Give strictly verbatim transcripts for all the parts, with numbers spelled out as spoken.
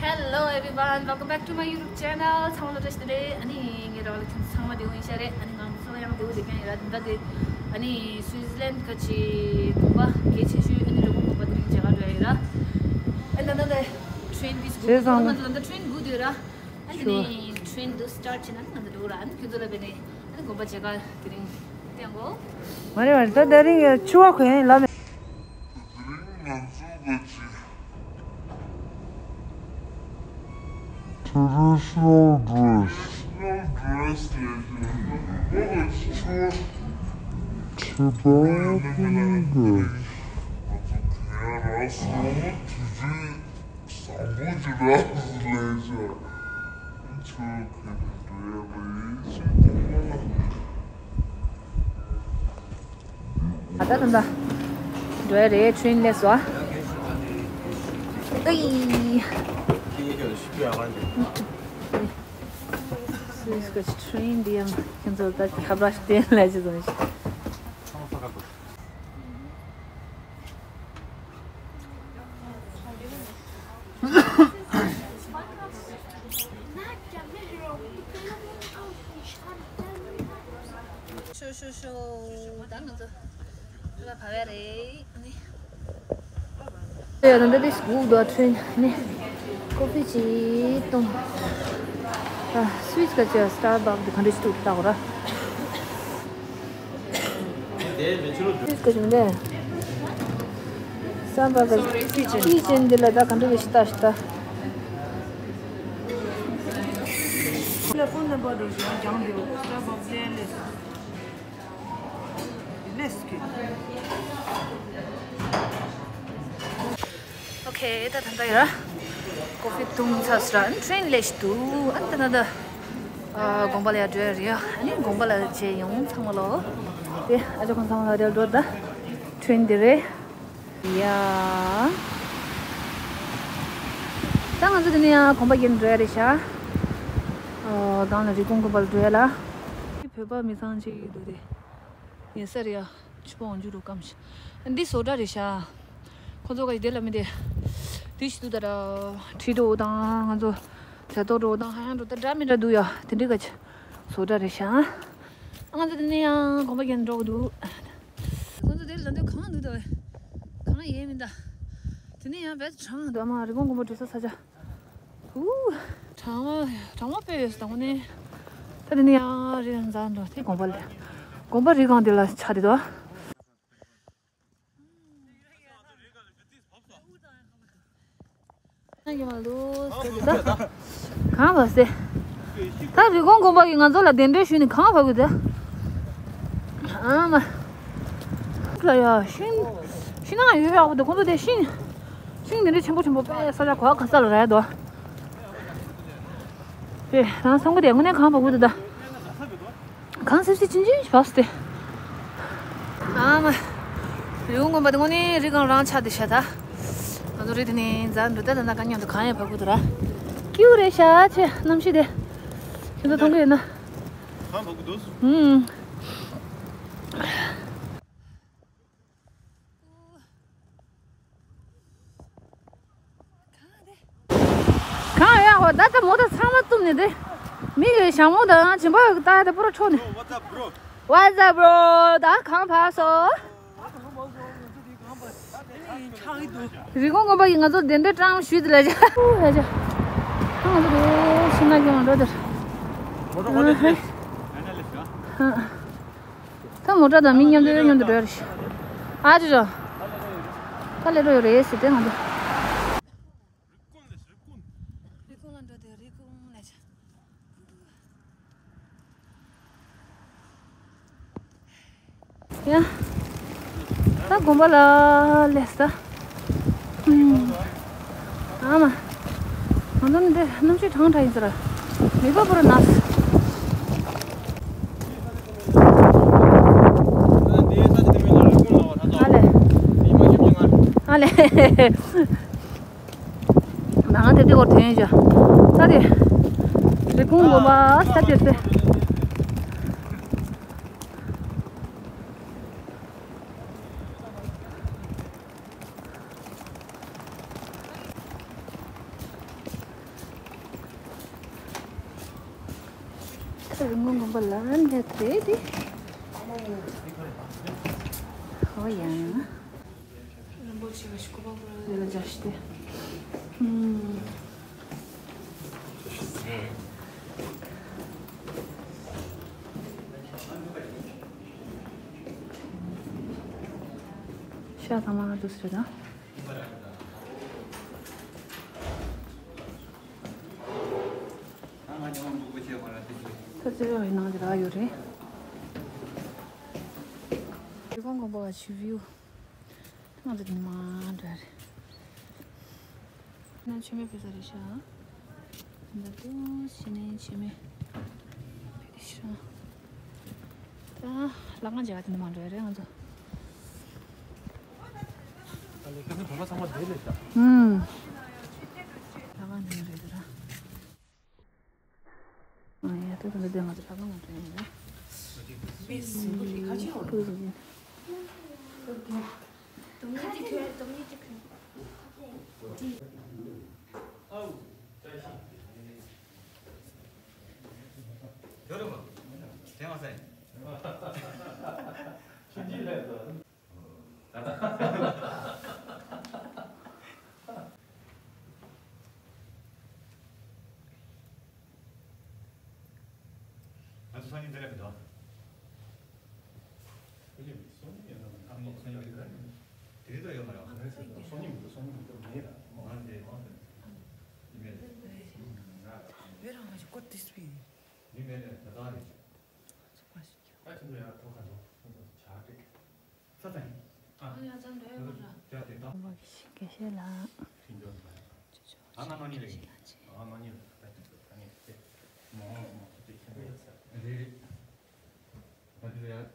Hello everyone, welcome back to my YouTube channel. ཚང་མ་ལ་བཀྲ་ཤིས་བདེ་ལེགས། ཨ་ནི་ངའི་རོགས་ལ་ཁྱོད་ཚང་མ་བདེ་པོ་ཡིན་ཤག་རེད། ཨ་ནི་ང་ཚོ་ཡང་བདེ་པོ་བསྡད་མཁན་ཡིན་ར། འདི་ད་དེ་ཨ་ནི་སུའི་ཛི་ལན་ག་ཅི་དགོན་པ་གལ་ཆེ་ཤོས་ཨ་ནི་རི་བོང་དགོན་པ་དེ་རིང་མཇལ་ཁ་འགྲོ་ཡ་ཡིན་ར། ཨ་ནི་ད་ད་ད་ཊེ་རེན་དེ་སྒུག་བྱས་ཙང་། ང་ཚོ་ད་ད་ཊེ་རེན་སྒུག་བསྡད་ཡོད་ར། ཨ་ནི་ཊེ་རེན་དུ་སི་ཊར་བྱས་ན་ང་ཚོ་འགྲོ་ར། ཨ་ནི་ཁྱོད་ཚོ་ལ་བས་ནས་ཨ་ནི་དགོན་པ་མཇལ་ཁ་དེ་རིང་སྟོན་གོ། མ་རེད་མ་རེད། ད་དེ་རིང་ཕྱུ་པ་གོན་ཡིན་ལབ་མེད། Traditional dress. Traditional dress. Tibetan dress. ད་ད་ད་འགྲོ་ཡ་རེད། ཊེ་རེན་སླེབས་སོང་། ཨེ། སུད་སི་གི་ཊེ་རེན་འདི་ཡང་ཁྱེད་ཚོ་ད་ཁ་བརྡ་ཞིག་བསྟན་ལས་ཅི་བཟོ་ཞིག་ཤོ་ཤོ་ཤོ། ད་ང་ཚོ་ལ་བབས་ཡ་རེད། ཨ་ནི། ཡ་ད་འདི་དེ་སྒུག་འདུག་ཊེ་རེན་ནི། ཀོ་ཕི་ཅིག་བཏུང་། ཨ། སུད་སི་ག་ཅི་སི་ཊར་བྷག་དེ་ག་འདྲ་ཞིག་འདུག་ལྟ་དགོས་ར། ཀི་ཅན་འདི་ལ་ད་ག་འདྲ་ཞིག་ལྟ་ཞིག་ལྟ། ལ་ཕོན་ནམ་བར་འགྲོ་བཞིན་རྒྱང་འདེད་སི་ཊར་བྷག་ལས་ལས་ལས་ཀི། ཨོ་ཁེ། ད་ད་ད་ཡ་ཀོ་ཕི་བཏུང་ཚར་སོང་ར། ཨ་ནི་ཊེ་རེན་སླེབས་ཤི་འདུག་ཨ་ནི་ད་ད་ད་ཨ་དགོན་པ་ལ་ཡར་འགྲོ་ཡ་རེད་ཡ། ཨ་ནི་དགོན་པ་ལ་མཇལ་ཡོང་། ཚང་མ་ལོ། དེ་ཨ་ཅག་ཁོང་ཚང་མ་ལ་རེ་འགྲོ། ད་ཊེ་རེན་འདི་རེད་ཡ། ད་ང་ཚོ་དེ་ནས་ཡང་དགོན་པ་བརྒྱུད་འགྲོ་ཡ་རེད་ཤག་ཨོ་སྒང་ལ་རི་ཀོན་དགོན་པ་ལ་འགྲོ་ཡ་ལ། དེ་བོད་པ་མི་ཚང་གཅིག་ཡོད་འདུག་དེ། ཡིན་ས་རེད་ཡ། ཕྱུ་པ་འོང་རྒྱུ་རུ་སྐམ་ཞིག་འདི་བཟོ་གྲྭ་རེད་ཤག་ཁོ་ཚོ་ག་ཡི་དེ་ལ་མི་དེ། དེ་ཞིག་འདུག་ད་ར། ཁྲི་འགྲོ་དང་ང་ཚོ་ཟས་ཏོག་འགྲོ་དང་ཧ་ཡང་འགྲོ་ད་འདྲ་མི་འདྲ་འདུག་ཡ། དེ་འདྲའི་ག་ཅི་བཟོ་གྲྭ་རེད་ཤག་ང་ཚོ་དེ་ནས་ཡང་དགོན་པ་རྒྱག་འགྲོ་གི་འདུག་ཁོ་ཚོ་དེ་ལ་འདི་གང་འདུག་ད་བས། གང་ཡེ་མི་འདུག་དེ་ནས་ཡང་བས་གྲང་འདུག་ཨ་མ་རི་བོང་དགོན་པ་འགྲོ་ས་ས་ཆ། ཧུ། གྲང་མོ་གྲང་མོ་དཔེ་ཡོད་ས་དང་ནི། ད་དེ་ནི་ཡང་རི་རང་འཛག་འགྲོ་དེ་དགོན་པ་ལས། དགོན་པ་རི་སྒང་དེ་ལ་ཆགས་དེ་དོ། གང་བ་སེ། ད་རི་ཀོན་དགོན་པ་གི་ང་ཚོ་ལ་གདན་འདྲེན་ཞུས་ནས་གང་བ་གི་དེ། ཨ་མ། ལ་ཡ་ཤིང་། ཤིང་ནགས་ཡོད་ཡག་པོ་འདུག་ཁོང་ཚོ་དེ་ཤིང་། ཤིང་འདི་འདྲའི་ཆེན་པོ་ཆེན་པོ་དཔེ་ས་ཆ་གོ་ག་ས་ལ་རེད་དོ། དཔེ་རང་སང་གི་དེ་དངོས་གནས་གང་བབ་གི་འདུག་ད། གང་སིབ་སིབ་ཅིན་ཅིན་བབས་ཏེ། ཨ་མ། རི་བོང་དགོན་པ་དེ་དངོས་གནས་རི་སྒང་རང་ཆགས་བསྡད་ཤག་ད། ང་ཚོ་རི་དེ་ནས་འཛེགས་འགྲོ་ད། ད་ན་ག་མཉམ་དུ་གང་ཡང་བབ་གི་འདུག་ར། ཀིའུ་རེད་ཤག་ཆེ་གནམ་གཤིས་དེ། ཁྱེད་ཚོ་མཐོང་གི་ཡོད་ན། གང་བབ་གི་འདུག་ཧུམ། གང་ཡག་པོ་ད་ལྟ་མོ་ཊ་ཚང་མ་བཏུམས་ནས་དེ། མི་གི་ཞྭ་མོ་དང་བྱིན་པ་ལྟ་ཡ་དེ་པུ་ར་འཕྲོག་ནས། What's up, bro? ད་གང་བབས་སོང་། རི་ཀོན་དགོན་པ་ཡིས་ང་ཚོ་གདན་འདྲེན་བཀྲམ་ཞུས་ཏེ་ལ་ཅི། ཨུ་ཧ་ཅི། ད་ང་ཚོ་རེ་ཤི་ན་གི་ང་འགྲོ་དེར། ཨ་ཧ། ད་མོ་ཊ་དང་མི་མཉམ་དུ་མཉམ་དུ་འགྲོ་ཡ་རེད་ཤག་ཨ་ཅོ་ཅོ། ད་ལས་འགྲོ་ཡོད་རེད་ཟེར་ཏེ་ང་ཚོ། རི་ཀོན་ལ་འགྲོ་དེ་རི་ཀོན་ལ་ཆ། ཡ། ད་དགོན་པ་ལ་སླེབས་ས། ཨ་མ། ང་ཚོ་ནི་འདི་གནམ་གཤིས་གྲང་དྲགས་ཡིན་ཟེར། མིད་པ་པོ་ར་ན། ཨ་ལེ། ཨ་ལེ། ང་དེབ་དེ་སྐོར་དོན་ཡོད་ཅག་ད་དེ། རི་ཀོན་དགོན་པ་ས་དེབ་དེ། རི་མགོ་དགོན་པ་ལ་སླེབས་རེད་དེ། ཧོ་ཡ། རིན་པོ་ཆེ་གི་སྐུ་པར་ལ་རྒྱ་ཤི་སྟེ། ཨུམ། ཤ་དང་མ་འདུག་ཟེར་ད། ད་ཚེ་རིང་ནང་དེ་རག་ཡོད་རེད། རི་མགོ་དགོན་པ་བ་ཆུ་བིའུ། ང་ཚོ་དེ་མ་འདྲ་རེད། ན་ཆུ་མེད་ཕེ་ས་རེད་ཤག་འདི་དུ་ཕྱི་ནས་ཆུ་མེད་ཕེ་ཤག་ད་ལ་ང་འཇག་དེ་མ་འདྲ་རེད་ང་ཚོ། ཨ་ལེ་ཁ་སང་བོད་པ་ཚང་མ་བསྡད་ལས་ཤག་ཨུམ། ལ་ང་འདི་མ་རེད་དུ་ར། ཨ་ཡ་ད་ད་འདི་ང་ཚོ་ལ་ང་འདྲ་ཡིན་ལ། མི་སུ་ཁ་ཆེ་འོ་ལ། ང་ཚོ་སང་ཉིན་འདི་ལ་མི་འདུག་སང་ཉིན་སང་ཉིན་ཡོད་ན་མི་འདུག་སང་ཉིན་སང་ཉིན་ཡོད་རེད། དེ་རིང་ད་ཡོད་མ་རེད། སང་ཉིན་མི་འདུག་སང་ཉིན་མི་འདུག་མེད་ལ། ང་འདི་ཡིན་མེད་རེད། ང་རང་ང་ཞིག་སྐོར་ཏིས་པི་ཡིན། མི་མེད་ལ་ད་ལྟ་རེད། ཚོགས་པ་ཞིག་ད་ཁྱེད་ཚོ་ཡར་ཐོག་ཁ་ལོ་ཁོང་ཚོ་ཇ་སྒྲིག་ས་ཚང་ཡིན། ཨ། ཨ་ཡ་ཚང་འདྲ་ཡོད་མ་རེད། ཇ་དེ་དང་། དགེ་བཤེས་ལགས། ཨ་ང་ནང་ཉིད་ལ་ཡིན། ཨ་ང་ནང་ཉིད་ལ་ད་ད་ནི་དེ་མོ་མོ་དེ་ཁྱེད་ཚོ་ཡོད་ས་རེད། རེད། ང་དེ་ལ་ཡར།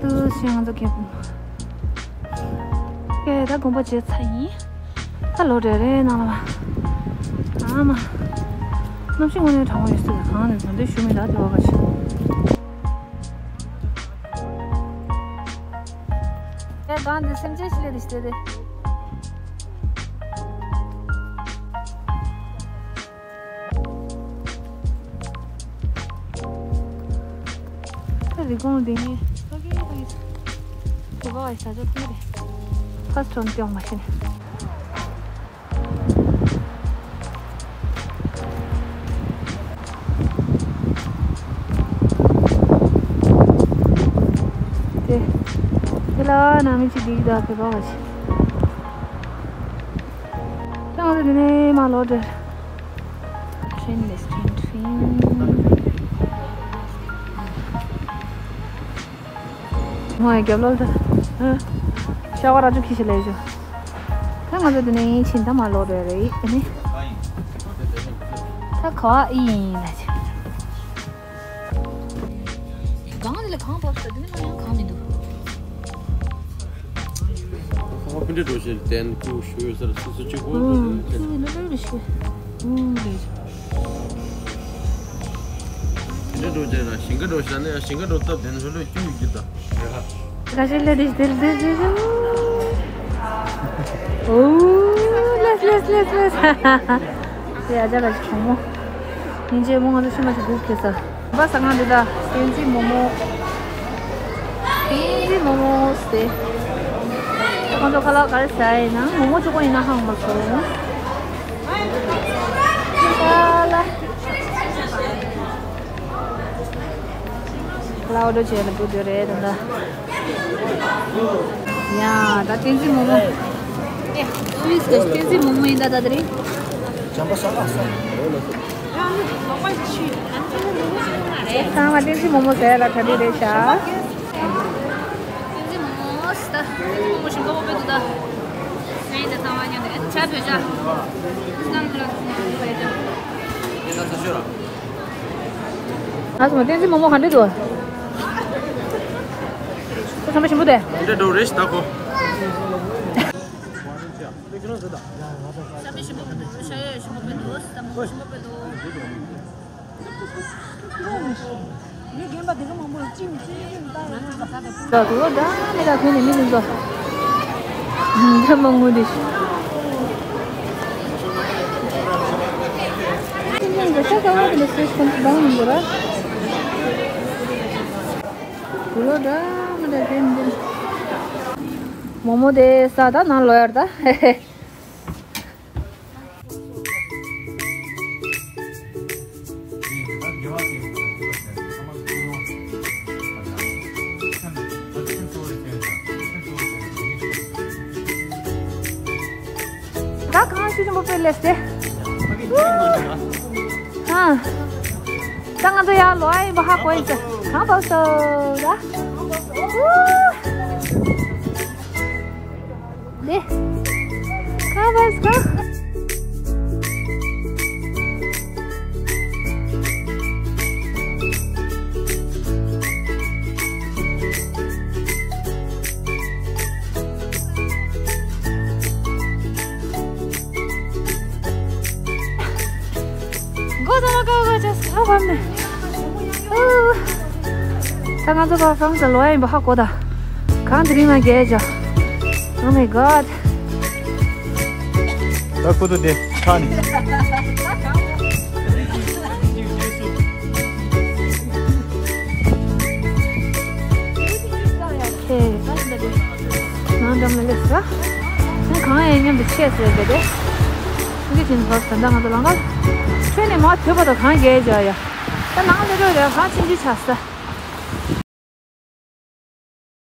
ཏུ་ཞིང་ང་ཚོ་ཁེབས། ཀྱེ་ད་དགོངས་པ་བཞེས་ཚར་ཡིན། ད་ལོག་འགྲོ་རེད་ནང་ལ་བ། ཨ་མ། གནམ་གཤིས་དངོས་གནས་གྲང་མོ་ཡོད་སྲིད་གང་ནས་ཚོ་འདི་ཞུ་མི་ད་དེ་བ་ག་ཞིག་ཀྱེ་གང་འདི་སེམས་ཅན་ཞིག་ལས་དེ་ཞིག་དེ་དེ། ད་རི་ཀོན་འདི་ནི་ཕ་གི་ཕ་གི་དེ་བ་བ་ཞྭ་ཅོ་ཁུ་རེད། ཕ་སི་ཊོན་ཏེ་ཡོང་མ་ཤེས་ནས། དེ་དེ་ལ་ནང་མི་ཅི་འདི་གི་ད་དེ་བ་བ་ཞིག་ད་ང་ཚོ་འདི་ནས་མར་ལོག་འགྲོ། Train, this train, train. ཧོ་ཡ་རྒྱབ་ལོག་ད། ཤ་བ་ར་ཅུ་ཁི་ཤི་ལེ་ཞོ། ད་ང་ཚོ་འདི་ནས་ཕྱིན་ད་མར་ལོག་འགྲོ་རེད་ཨ་ནི། ད་ག་བ་ཨི་ཡིན་ལ་ཅི། གང་ལ་གང་བབས་ས་དེ་ནི་མ་ཡང་གང་མི་འདུག་ཁོང་ཕན་འབྲས་འགྲོ་བཞིན་དན་ཀུ་ཞུ་ཡོད་སར་སུ་སུ་གཅིག་པོ་འགྲོ་ཨུམ་བཞིན་ལ་ལ་ལ་ཤི། ཨུམ་ལ། ཕན་འབྲས་འགྲོ་བཞིན་ལ་ཞིང་ཁ་འགྲོ་བཞིན་ནས་ཞིང་ཁ་འགྲོ་སྟབས་དན་ཧུ་ལོ་ཀྱུ་ཡི་གི་ད། ག་ཞིག་ལ་དེ་དེ་དེ་དེ་དེ། ཨོ། ལེས་ལེས་ལེས་ལེས། དེ་ཨ་ཅག་ག་ཞིག་གྲོང་མོ། ཉིན་རྗེས་མོ་ང་ཚོ་ཤི་མ་ཞིག་སྒུག་ཁེལ་ས། བ་ས་ང་འདི་ད་བསྟན་འཛིན་མོ་མོ། བསྟན་འཛིན་མོ་མོ་སྟེ། ཁོང་ཚོ་ཁ་ལག་ག་རེ་ཟ་ཡིན་ན་མོ་མོ་གཅིག་པོ་ཡིན་ན་ཧང་མ་སོང་། ཁ་ལག་ཁ་ལག་འོ་འདྲ་བྱས་ནས་སྤུ་དེ་རེད་ད་ད། ཡ་ད་བསྟན་འཛིན་མོ་མོ། སུས་ཀྱི་བསྟན་འཛིན་མོ་མོ་ཡིན་ད་ད་དེ་རིང་། བྱམས་པ་ས་ལ་ས། ཚང་མ་བསྟན་འཛིན་མོ་མོ་ཟེར་ལ་གྲ་སྒྲིག་རེད་ཤག་བསྟན་འཛིན་མོ་མོ་ཟེར་ད། མོ་མོ་ཞིམ་པོ་པོ་དཔེ་འདུག་ད། ཨེ་འདི་ཚང་མ་ཉོ་ནས་ཆ་བོད་ཆ། སྣང་ལ་ཨེ་ད་ཚ་ཤོར་ར། ཨ་སོ་བསྟན་འཛིན་མོ་མོ་ག་འདྲ་འདུག་ཁོ་བསམ་པ་ཞིམ་པོ་དེ། འདྲ་འགྲོ་རེ་ཞིག་ད་ཁོ། བསམ་པ་ཞིམ་པོ་མི་འདུག་ཤ་ཡོད་ཞིམ་པོ་མི་འདུག་ཞིམ་པོ་མི་འདུག་ད་དུ་ལོ་འདྲ་མི་འདྲ་ཐོན་ནས་མི་ལུས་འགྲོ། འདྲ་མང་པོ་འདི། ཁྱིམ་ཚང་གི་ཤ་ཚ་བ་དེ་ལ་སོས་ཁོང་ཚོ་འདང་མི་འདུག་ར། དུ་ལོ་འདྲ་མི་འདྲ་ཐོན་འདི། མོག་མོག་དེ་ས་ད་ནང་ལོག་ཡར་ད། ད་གང་ཤུ་ཆེན་པོ་དཔེ་ལེགས་ཏེ། ཧ། ད་ང་ཚོ་ཡར་ལོག་ཡིན་པ་ཧ་གོ་ཡིན་ཟེར། གང་བབས་སོ་ད། ལེ། ཁ་བས་ཁ། མགོ་ཚང་མ་ཀ་བ་ཅས་ཁ་བབས་ནས། ཨོ། ད་ང་ཚོ་བ་ཧྥ་རན་སི་ལོག་ཡ་ཡིན་པ་ཧ་གོ་ད། གང་དེ་རིང་ལ་རྒྱལ་ཅོ། Oh my god. ད་ཁུ་ཏུ་དེ་ཁ་ནི། ཁེ། ནང་འགྲམ་ལ་སླེབས་སོང་། ཁོང་གང་ཡང་མཉམ་དུ་ཆས་ཟེར་གི་དེ། འདི་བཞིན་བབས་ད་ལྟ་ང་ཚོ་ལམ་ཁ། ཁྱོད་ནས་མ་ཐོས་པ་དང་གང་རྒྱལ་ཅོ་ཡ། ད་ནང་སླེབས་རོགས་རེད་གང་ཕྱིན་ཅི་ཆ་ས།